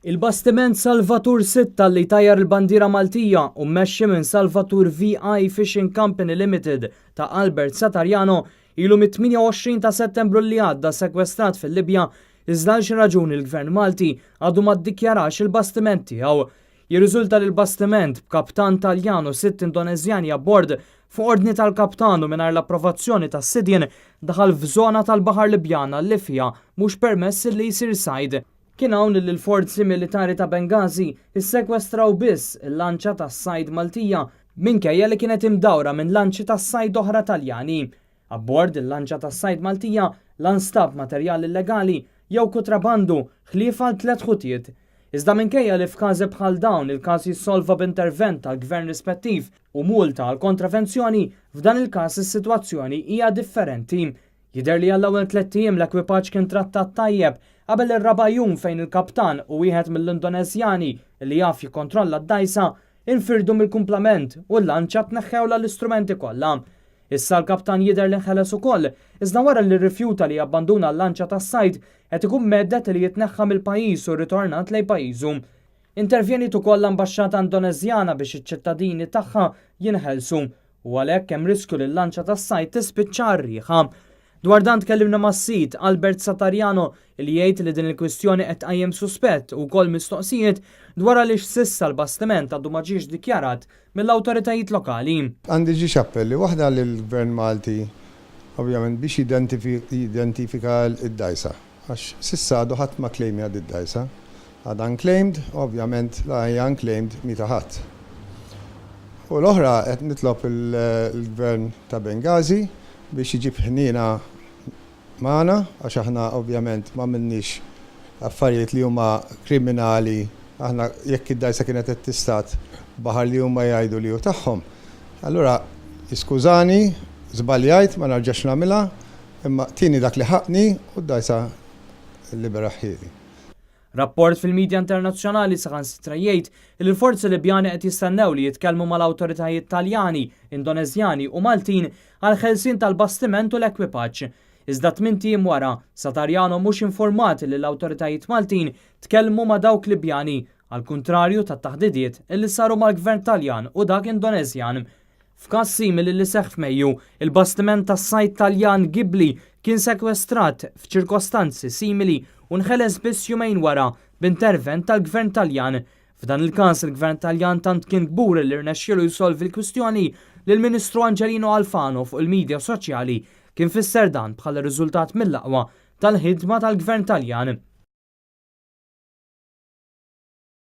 Il-bastiment Salvatur Sitta li jtajjar il-bandiera Maltija u mmexxi minn Salvatur VI Fishing Company Limited ta' Albert Satariano ilu mit-28 ta' Settembru li għadda sekwestrat fil-Libja iżda għal xi raġuni l-Gvern Malti għadu ma ddikjarax il-bastiment tiegħu. Jirriżulta li l-bastiment, b'kaptan Taljan u sitt Indoneżjani abbord, fuq ordni tal-kaptan u mingħajr l-approvazzjoni tas-sidien, daħal f'żona tal-baħar Libjana li fiha mhux permess li jsir sajd. Kien hawn li l-forzi militari ta' Benghazi ssekwestraw biss il-lanċa tas-sajd Maltija minkejja li kienet imdawra minn lanċi tas-sajd oħra Taljani. Abbord il-lanċa tas-sajd Maltija la nstab materjal illegali jew kutrabandu ħlief għal tlett ħutiet. Iżda minkejja li f'każi bħal dawn il-każ jissolva b'intervent tal-gvern rispettiv u multa għal kontravenzjoni, f'dan il-każ is-sitwazzjoni hija differenti. Jidher li għall-ewwel tlett ijiem l-ekwipaġġ kien trattat tajjeb qabel ir-raba' jum fejn il-kaptan u wieħed mill-Indoneżjani li jaf jikkontrolla d-dgħajsa infirdu mill-kumplament u l-lanċa tneħħewlha l-istrumenti kollha. Issa l-kaptan jidher li nħeles ukoll, iżda wara li rrifjuta li jabbanduna l-lanċa tas-sajd qed ikun mhedded li jitneħħa mill-pajjiż u rritornat lejn pajjiżu. Intervjeniet ukoll l-ambaxxata Indoneżjana biex iċ-ċittadini tagħha jinħelsu u għalhekk hemm riskju li l-lanċa tas-sajd tispiċċa għar-riħa. Dwar dan tkellimna mas-sid, Albert Satariano, li jgħid li din il-kwistjoni qed tqajjem suspett u wkoll mistoqsijiet dwar għaliex s'issa l-bastiment għadu ma ġiex dikjarat mill-awtoritajiet lokali. Għandi ġiex appelli, waħda lill-Gvern Malti ovvjament biex jidentifika d-dgħajsa għax s'issa għadu ħadd ma kklejmja did-dgħajsa. Għadha unclaimed u ovvjament la hija unclaimed mhi ta' ħadd. U l-oħra qed nitlob il-Gvern ta' Benghazi biex iġib ħniena magħna għax aħna ovvjament m'għamilniex affarijiet li huma kriminali, aħna jekk id-dgħajsa kienet qed tistad baħar li huma jgħidu li hu tagħhom, allura iskużani, żbaljajt, ma narġax nagħmilha, imma tini dak li ħaqqni u d-dgħajsa lliberahieli. Rapport fil-midja internazzjonali saħansitra jgħid li l-forzi Libjani qed jistennew li jitkellmu mal-awtoritajiet Taljani, Indoneżjani u Maltin għall-ħelsien tal-bastiment u l-ekwipaġġ. Iżda tmint ijiem wara, Satariano mhux informat li l-awtoritajiet Maltin tkellmu ma' dawk Libjani, għall-kuntrarju tat-taħdidiet li saru mal-Gvern Taljan u dak Indoneżjan. F'każ simili li seħħ f'Mejju, il-bastiment tas-sajd Taljan Ghibli kien sekwestrat f'ċirkostanzi simili u nħeles biss jumejn wara b'intervent tal-Gvern Taljan. F'dan il-każ, il-Gvern Taljan tant kien kburi li rnexxielu jsolvi l-kwistjoni li l-Ministru Angelino Alfano fuq il-midja soċjali kien fisser dan bħala riżultat mill-aqwa tal-ħidma tal-Gvern Taljan.